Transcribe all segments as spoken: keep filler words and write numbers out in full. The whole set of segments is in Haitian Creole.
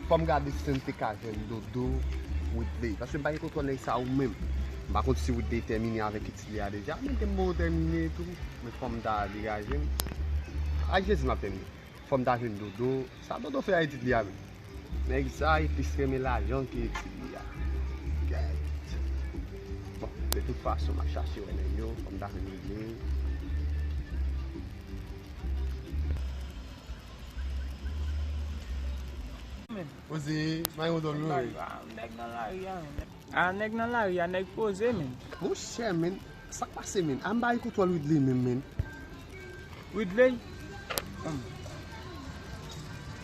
Fò m gade si m te ka jwenn Dodo, Widley. Paske m pa gen kontwòl nèg sa yo menm. M pa konn si Widley tèmine avèk etid li a deja. Menm ke m poko tèmine tou. Men fò m ta degaje m. Ak Jezi m ap tèmine. Fò m ta jwenn Dodo. Sa Dodo fè a etid li a menm? Nèg sa, li plis renmen lajan ke etid li a. Gèt. Bon, de tout fason, m ap chache wè nèg yo. Fò m ta jwenn Widley. Poze, may yon dòl wi. Nèg nan lari a, men. A, nèg nan lari a, nèg poze, men. Monchè, men, sa k pase, men? A, m bay kontwòl Widley menm, men. Widley? Hmm.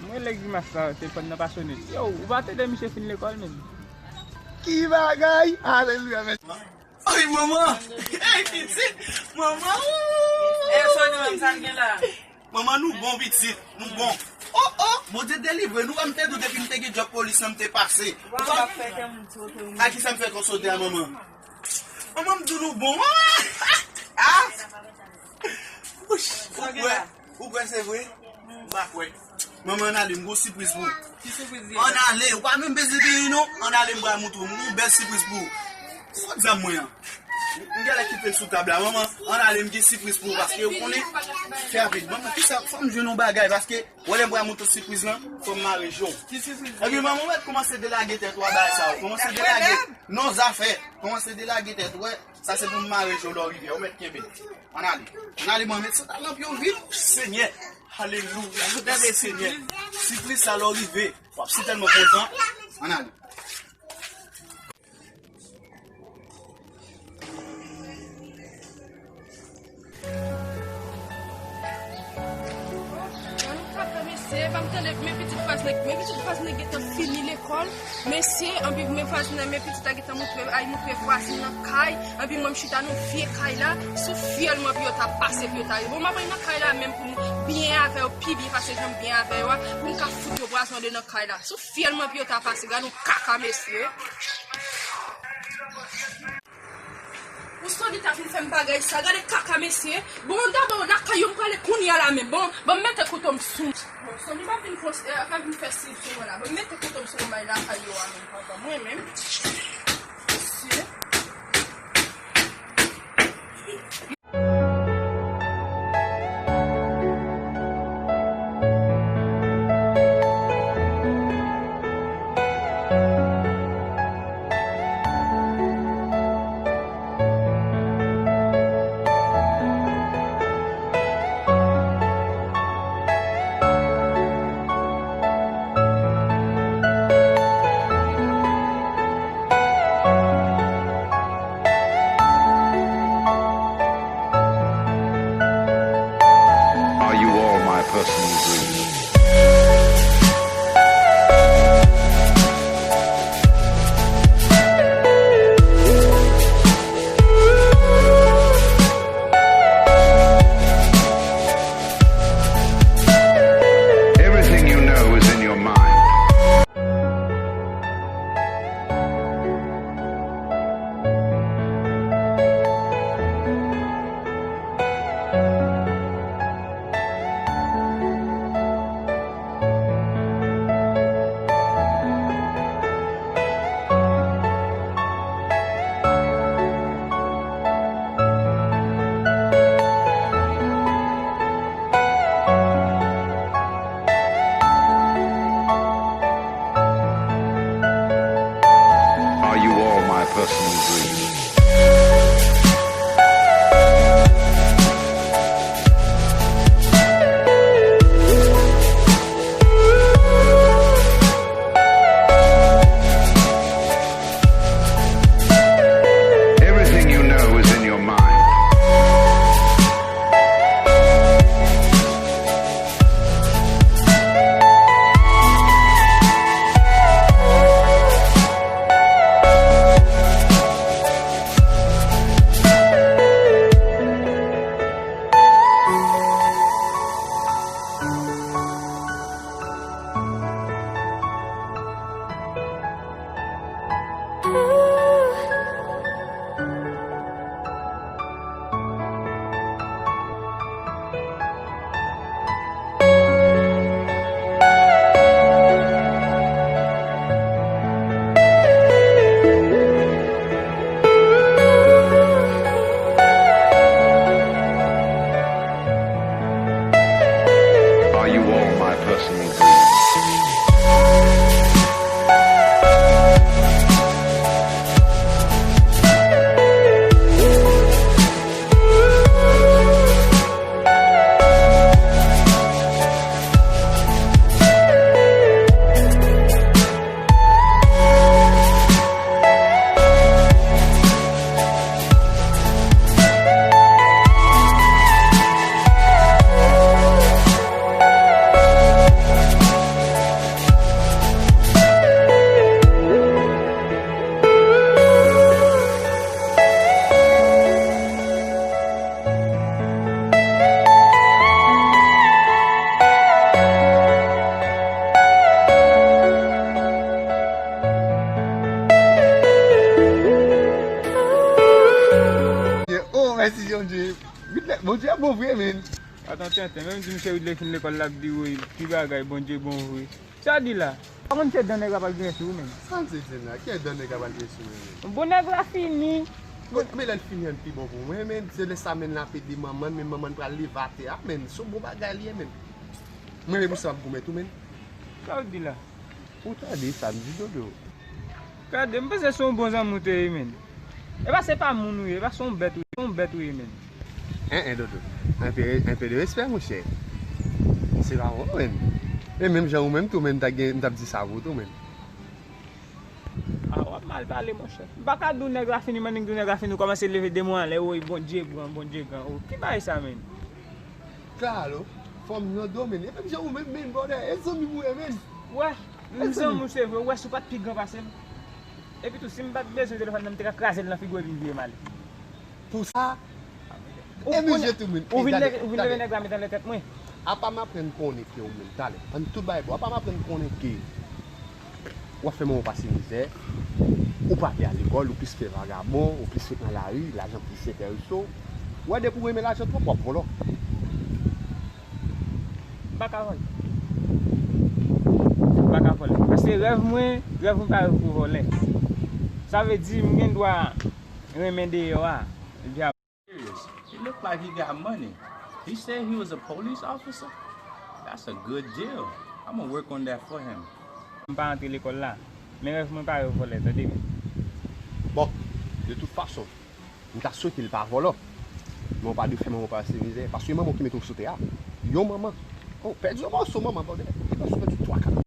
M rele Grimas la, telefòn nan pa sonnen. Yo, ou pa tande misye fin lekòl, men. Ki bagay? Alelouya, men. Ay, manman! Ay, pitit! Manman! E, Sony, menm sa n gen la? Manman, nou bon, pitit. Nou bon. Oh, oh! Bondye delivre nou. M te di w depi m te gen djòb polis lan, m te pase. Ou pa fè kè moun sote, wi. A ki sa m fè kè w sote a, manman? Manman, m di w nou bon. Ah! Wouch! Ou kwè? Ou kwè se vre? M pa kwè. Manman, ann ale, m gon sipriz pou ou. Ki sipriz li ye? Ann ale, ou pa menm bezwen peyi non. Ann ale, m pral montre w. M gon bèl sipriz pou ou. Fòk zam mwen an. M genlè kite l sou tab la, manman. Ann ale, m gen sipriz pou ou, paske ou konnen. Fè rapid. Manman, kisa, fò m jwenn yon bagay, paske, wè lè m pral montre w sipriz lan, fò m mare je w. Ki sipriz? Epi manman, ou mèt kòmanse delage tèt ou a bagay sa yo. Kòmanse delage. Non, zafè. Kòmanse delage tèt ou, wè. Sa se pou m mare je w lè w rive. Ou mèt kenbe. Ann ale. Ann ale, manman, mèt sot al nan pye w vit. Senyè. Alelouya. Mèsi, Senyè. Sipriz sa lè w rive. W ap si tèlman kontan. Ann ale. Ann kaka, mesye, pa m tande, men pitit faz nèg, men pitit faz nèg gentan fini lekòl. Mesye, anpi men vwazin nan, men pitit la gentan moutre, ay moutre vwazin nan kay, anpi mwen m chita nan vye kay la, sou fyèl mwen pou yo ta pase, pou yo ta rive. Bon, m ap nan kay la menm pou m byen avè yo, pi byen pase jan m byen avè yo a, pou m ka fout yo pwason andedan kay la. Sou fyèl mwen pou yo ta pase, gad yon kaka, mesye. Ou Sony ta vin fè m bagay sa, gade kaka mesye. Bon, dabò lakay yo m prale kounye a la menm. Bon, ban m mete kouto m sou. Bon, Sony pa vin kons-, eh, pa vin fè siy sou mwen la. Ban m mete kouto m sou mwen bay lakay yo a menm, papa. Mwen menm. Mesye. Are you all my personal dreams? Everything you know is in your mind. Are you all my personal dreams? Everything you know is in your mind. Widley, Bondye bon vre, men. Atann, tenten, menm di misye Widley fin lekòl la, ap di wi, ki bagay, Bondye bon vre. Sa w di la? Pa konn se dan nèg la pral griyen sou ou menm. Sa m di di la, ki dan nèg la pral griyen sou mwen menm? Bon, nèg la fini. Men, men lè l fini an pi bon pou mwen, men se lè sa menm l ap ede manman l, men manman l pral leve atè a, men se yon bon bagay li ye, men. Mwen menm pou sa m ap goumen tou, men. Sa w di la? Ou tande sa m di, Dodo? Gade, m panse se yon bon zanmi w te ye, men. E pa se pa moun ou ye, e pa se yon bèt ou ye, se yon bèt ou ye, men. En, en, Dodo. Enpe, enpe de respè, monchè. Se pa mwen, men. E menm jan ou menm tou, men, m t ap gen, m t ap di sa pou ou tou, men. A, w ap mal pale, monchè. M pa ka di w nèg la fini, m annik di w nèg la fini, ou kòmanse leve de mwen anlè, woy, Bondye gran, Bondye gran. O, ki bagay sa, men? Klalo, fanm nan do, men. E menm jan ou menm, men, brother. E zanmi m ou ye, men. Wè, m zanmi w se vre, wè, si w pa t pi gran pase m. Epi tou, si m pa t bezwen telefòn nan, m te ka kraze l nan figi w epi m vire m ale. Pou sa, ou e vin, vizye tou, men. Ou vin leve, ou vin leve nèg la met anlè tèt mwen. Apa m aprann konnen ke ou menm, talè. Ann tout bagay bon. Apa m aprann konnen ke w ap fè manman w pase mizè, ou pa vle al lekòl, ou plis fè vagabon, ou plis ret nan lari, lajan plis enterese w. Ou wè depi w renmen lajan twòp, w ap vòlò. M pa ka vòlè. M pa ka vòlè. Paske rèv mwen, rèv mwen pa rèv pou vòlè. Sa vle di, m gen dwa renmen deyò a. Epi ap- Serious. He look like he got money. He said he was a police officer. That's a good deal. I'ma work on that for him. M pa antre lekòl la. Men rèv mwen pa rèv vòlè, tande, men. Bon, de tout fason, m ta swete l pa vòlò. Men w pa dwe fè manman w pase mizè. Paske manman w ki mete w sou tè a. Yon manman. Oh, pèdi yon mòso manman, brother. Li panse w pèdi twa, kat